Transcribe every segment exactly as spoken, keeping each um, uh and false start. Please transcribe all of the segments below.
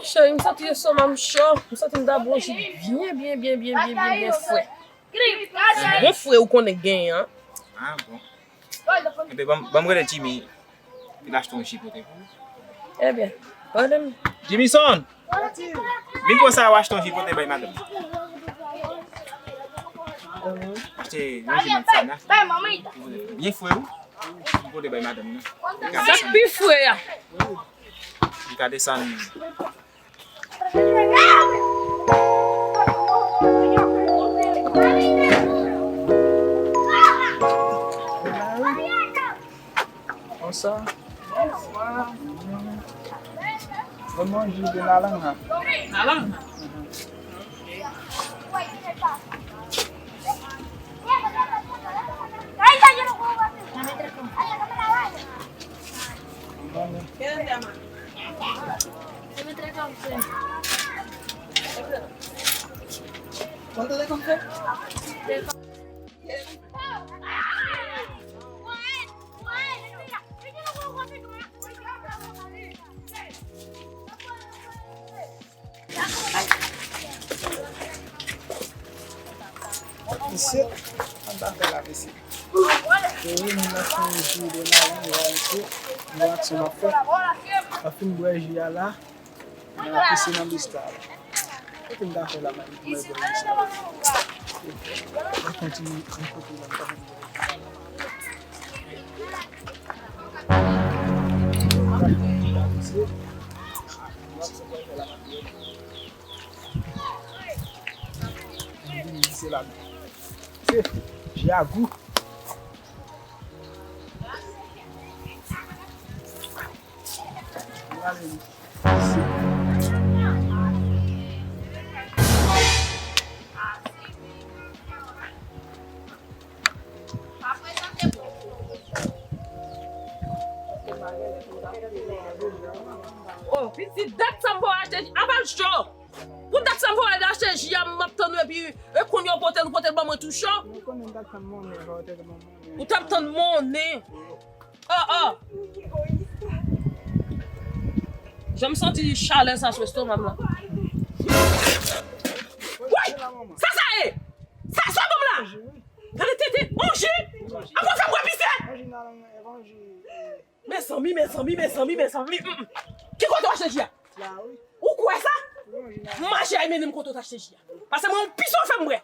Cheri, m santi estomak m cho. M santi m ta bwè yon ji byen, byen, byen, byen, byen, byen, byen fre. Bon fre ou konnen k genyen an. Ah bon. Enben, ban m, ban m rele Jimmy. Pou l achte yon ji pote pou ou. Ebyen, pwoblèm. Jimison! Vin konsa, w achte yon ji pote bay madanm. Achte yon ji manzana. Byen fre, wi. Pou pote bay madanm nan. Sa k pi fre a. Li ka desann. Konsa. Mwen manje de lalang la. Lalang? Mesye, sa m ta fè la, mesye? Mwen reyini nan fon jou de la, wi, mesye. Yon aksyon m ap fè. M ap fin bwè ji a la. Mwen ap pise nan bista la. Kote m ta fè la, mwen bwè bwè bista la. Mwen kontinye, mwen kontinye, mwen kontinye. Mwen ap fè la, mwen bwè. Se la. Se ji a gou. Oh, pitit, dat sa m pa achte, aval cho. Pou dat sa m pa al achte ji a, m ap tann ou, epi, e, kounye a w pote l, ou pote l ban mwen tou cho. Mwen konnen m t ap tann monnen, fò w te ban m monnen. Ou t ap tann monnen. Oh, oh. Jan m santi chalè sa sou estomak m la. Woy! Sa sa ye? Sa, sa ban m la? Gade tete, on ji? Ankò fè m wè misye? Mezanmi, mezanmi, mezanmi, mezanmi. Mm, mm. Ki kote w achte ji a? Ou kwè sa? M mache a mennen m kote w t achte ji a. Pase mwen yon pis ou fè m bwè.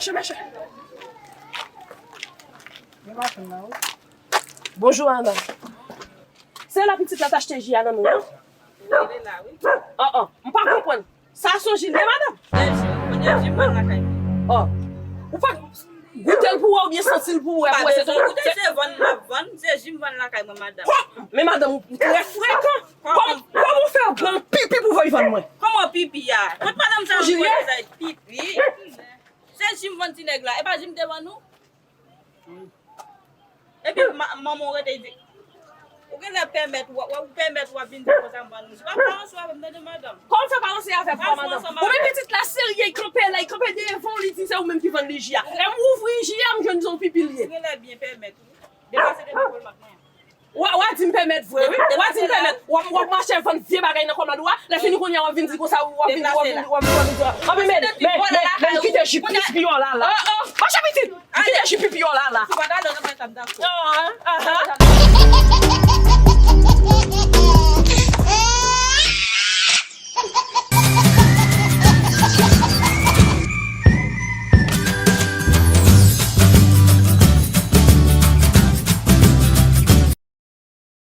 Che, mèche. Bonjou, madanm. Se la pitit la t achte ji a nan nou an? Wi, li la, wi. Oh, oh, m pa konprann. Sa se yon ji l ye, madanm? Se ji, kounye a ji m vann lakay mwen. Oh. Ou pa goute l pou wè oubyen santi l pou wè, pou wè se ton... Pa bezwen goute, se vann m ap vann, se ji m vann lakay mwen, madanm. Kò! Men madanm, ou trè frekan. Kòman, kòman w fè bon pipi pou w voye vann mwen? Kòman pipi a? Kot madanm sa yo voye sa pipi? Se ji m vann ti nèg la. E pa ji m te vann ou? Epi ma-, manman w rete di, ou genlè pèmèt, w, w, ou pèmèt w ap vin di konsa m vann ou. Ou pa balanse avè m, tande madanm. Kòman w fè balanse avè m, madanm? Ou menm pitit la serye, li kanpe la, li kanpe devan w, li di se ou menm ki vann li ji a. E m ouvri ji a, m jwenn se yon pipi l ye. Ou genlè byen pèmèt, wi. Depase devan kòlmak mwen. W a, w a di m pèmèt vre, wi. W a di m pèmèt. W ap, w ap mache vann vye bagay nan kòmand ou a. Lè fini kounye a, w ap vin di konsa, w ap vin, w ap vin, w ap vin, w ap vin di. Anben, men, men, men, men, kite ji pipi w la, la. Oh, oh, mache pitit. Kite ji pipi w la, la. Ah, ah, ah.